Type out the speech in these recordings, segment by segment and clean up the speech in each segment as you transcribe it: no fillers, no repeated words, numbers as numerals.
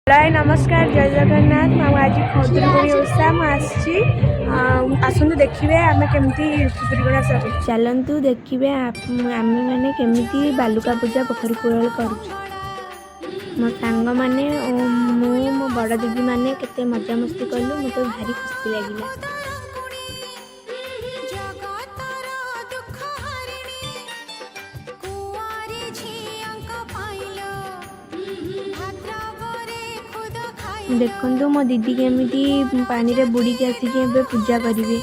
ହାଏ, ନମସ୍କାର, ଜୟ ଜଗନ୍ନାଥ। ମୁଁ ଆଜି ଖୁଦୁରୁକୁଣୀ ଓଷା ମୁଁ ଆସିଛି। ଆସନ୍ତୁ ଦେଖିବେ ଆମେ କେମିତି ଖୁଦୁରୁକୁଣୀ ଓଷା କରୁଛୁ। ଚାଲନ୍ତୁ ଦେଖିବେ ଆମେମାନେ କେମିତି ବାଲୁକା ପୂଜା ପୋଖରୀ କୂଳରେ କରୁଛୁ। ମୋ ସାଙ୍ଗମାନେ ଓ ମୁଁ, ମୋ ବଡ଼ ଦିଦିମାନେ କେତେ ମଜାମସ୍ତି କଲୁ। ମୋତେ ଭାରି ଖୁସି ଲାଗିଲା। ଜଗତର ଦୁଃଖ ହାରିଣୀ, କୁଆଁରୀ ଝିଅଙ୍କ ପାଇଲ, ଭାଦ୍ରବରେ ଖୁଦ ଖାଇଲ। ଦେଖନ୍ତୁ, ମୋ ଦିଦି କେମିତି ପାଣିରେ ବୁଡ଼ିକି ଆସିକି ଏବେ ପୂଜା କରିବେ।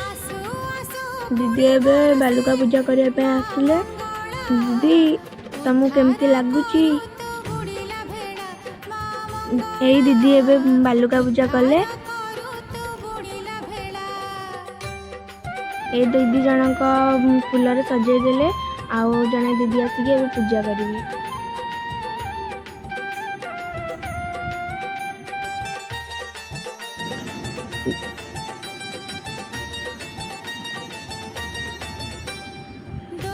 ଆସୁ ଆସୁ। ଦିଦି ଏବେ ବାଲୁକା ପୂଜା କରିବା ପାଇଁ ଆସିଲେ। ଦିଦି, ତମକୁ କେମିତି ଲାଗୁଛି? ବୁଡ଼ିଲା ଭେଳା ମା। ଏଇ ଦିଦି ଏବେ ବାଲୁକା ପୂଜା କଲେ। କରୁ ତୁ ବୁଡ଼ିଲା ଭେଳା। ଏଇ ଦିଦି ଜଣଙ୍କ ଫୁଲରେ ସଜେଇ ଦେଲେ ଆଉ ଜଣେ ଦିଦି ଆସିକି ଏବେ ପୂଜା କରିବେ।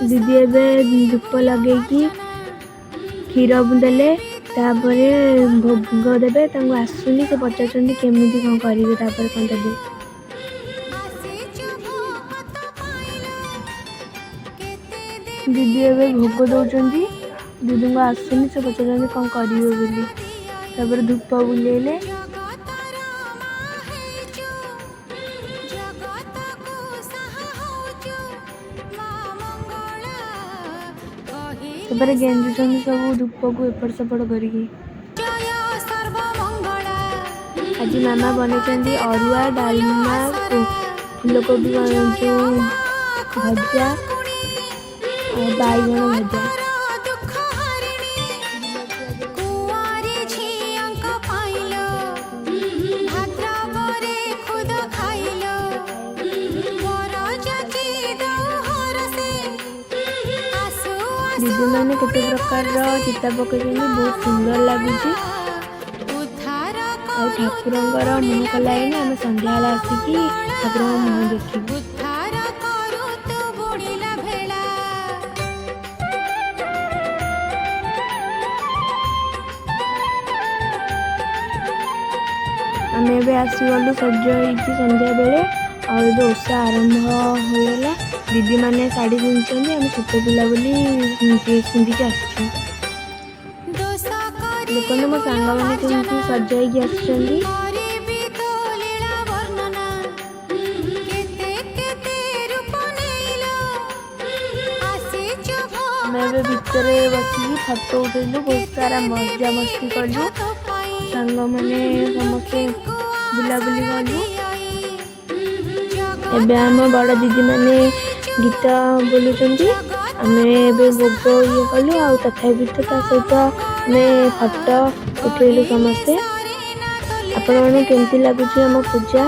ଦିଦି ଏବେ ଧୂପ ଲଗେଇକି କ୍ଷୀର ଦେଲେ, ତାପରେ ଭୋଗ ଦେବେ। ତାଙ୍କୁ ଆସୁନି, ସେ ପଚାରୁଛନ୍ତି କେମିତି କ'ଣ କରିବେ, ତାପରେ କ'ଣ ଦେବେ। ଆସିଛୁ ଭକତ ପାଇଲ କେତେ। ଦିଦି ଏବେ ଭୋଗ ଦେଉଛନ୍ତି। ଦିଦିଙ୍କୁ ଆସୁନି, ସେ ପଚାରୁଛନ୍ତି କ'ଣ କରିବେ ବୋଲି। ତାପରେ ଧୂପ ବୁଲେଇଲେ। ଜଗତର ମା ହେଇଛୁ, ଜଗତକୁ ସାହା ହଉଛୁ, ମା ମଙ୍ଗଳା କହିଲେ। ତାପରେ ଗେଞ୍ଜୁଛନ୍ତି ସବୁ ଧୂପକୁ ଏପଟ ସେପଟ କରିକି। ଜୟ ସର୍ବମଙ୍ଗଳା। ଆଜି ମାମା ବନେଇଛନ୍ତି ଅରୁଆ, ଡାଲମା, ଫୁଲକୋବି ଯେଉଁ ଭଜା ଆଉ ବାଇଗଣ ଭଜା। ଦୁଃଖ ହାରିଣୀ, କୁଆଁରୀ ଝିଅଙ୍କ ପାଇଲ, ଭାଦ୍ରବରେ ଖୁଦ ଖାଇଲ, ବର ଯାଚି ଦଉ ହରସେ, ଆସୁ ଆସୁ। ଦିଦିମାନେ କେତେ ପ୍ରକାରର ଚିତା ପକେଇଛନ୍ତି, ବହୁତ ସୁନ୍ଦର ଲାଗୁଛି। ଉଦ୍ଧାର ଆଉ ଠାକୁରଙ୍କର ମୁହଁ ଖୋଲା ହେଇନି। ଆମେ ସନ୍ଧ୍ୟାବେଳେ ଆସିକି ଠାକୁରଙ୍କ ମୁହଁ ଦେଖିବୁ। ଉଦ୍ଧାର କରୁ ତୁ ବୁଡ଼ିଲା ଭେଳା। ଆମେ ଏବେ ଆସିଗଲୁ ସଜ ହେଇକି ସନ୍ଧ୍ୟାବେଳେ ଆଉ ଏବେ ଓଷା ଆରମ୍ଭ ହୋଇଗଲା। ଦିଦିମାନେ ଶାଢ଼ୀ ପିନ୍ଧିଛନ୍ତି, ଆମେ ଛୋଟ ପିଲା ବୋଲି ଡ୍ରେସ୍ ପିନ୍ଧିକି ଆସିଛୁ। ଦୋଷ କରି ଦେଖନ୍ତୁ, ମୋ ସାଙ୍ଗମାନେ କେମିତି ସଜ ହେଇକି ଆସିଛନ୍ତି। କରିବି ତୋ ଲୀଳା ବର୍ଣ୍ଣନା, କେତେ କେତେ ରୂପ ନେଇଲ, ଆସିଛୁ। ଆମେ ଏବେ ଭିତରେ ବସିକି ଫଟୋ ଉଠେଇଲୁ, ବହୁତ ସାରା ମଜାମସ୍ତି କଲୁ। ସାଙ୍ଗମାନେ ସମସ୍ତେ ବୁଲାବୁଲି କଲୁ। ଏବେ ଆମ ବଡ଼ ଦିଦିମାନେ ଗୀତ ବୋଲୁଛନ୍ତି। ଆମେ ଏବେ ଭୋଗ ଇଏ କଲୁ ଆଉ ତଥାପି ତ ତା ସହିତ ଆମେ ଫଟୋ ଉଠେଇଲୁ ସମସ୍ତେ। ଆପଣମାନଙ୍କୁ କେମିତି ଲାଗୁଛି ଆମ ପୂଜା?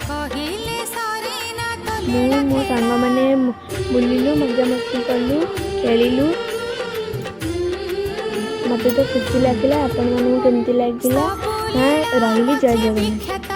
କହିଲେ ସରେ ନା ତୋ ମୁଁ, ମୋ ସାଙ୍ଗମାନେ ବୁଲିଲୁ, ମଜାମସ୍ତି କଲୁ, ଖେଳିଲୁ। ମୋତେ ତ ଖୁସି ଲାଗିଲା। ଆପଣମାନଙ୍କୁ କେମିତି ଲାଗିଲା? ହଁ, ରହିଲି, ଜୟ ଜଗନ୍ନାଥ। ବିଖ୍ୟାତ।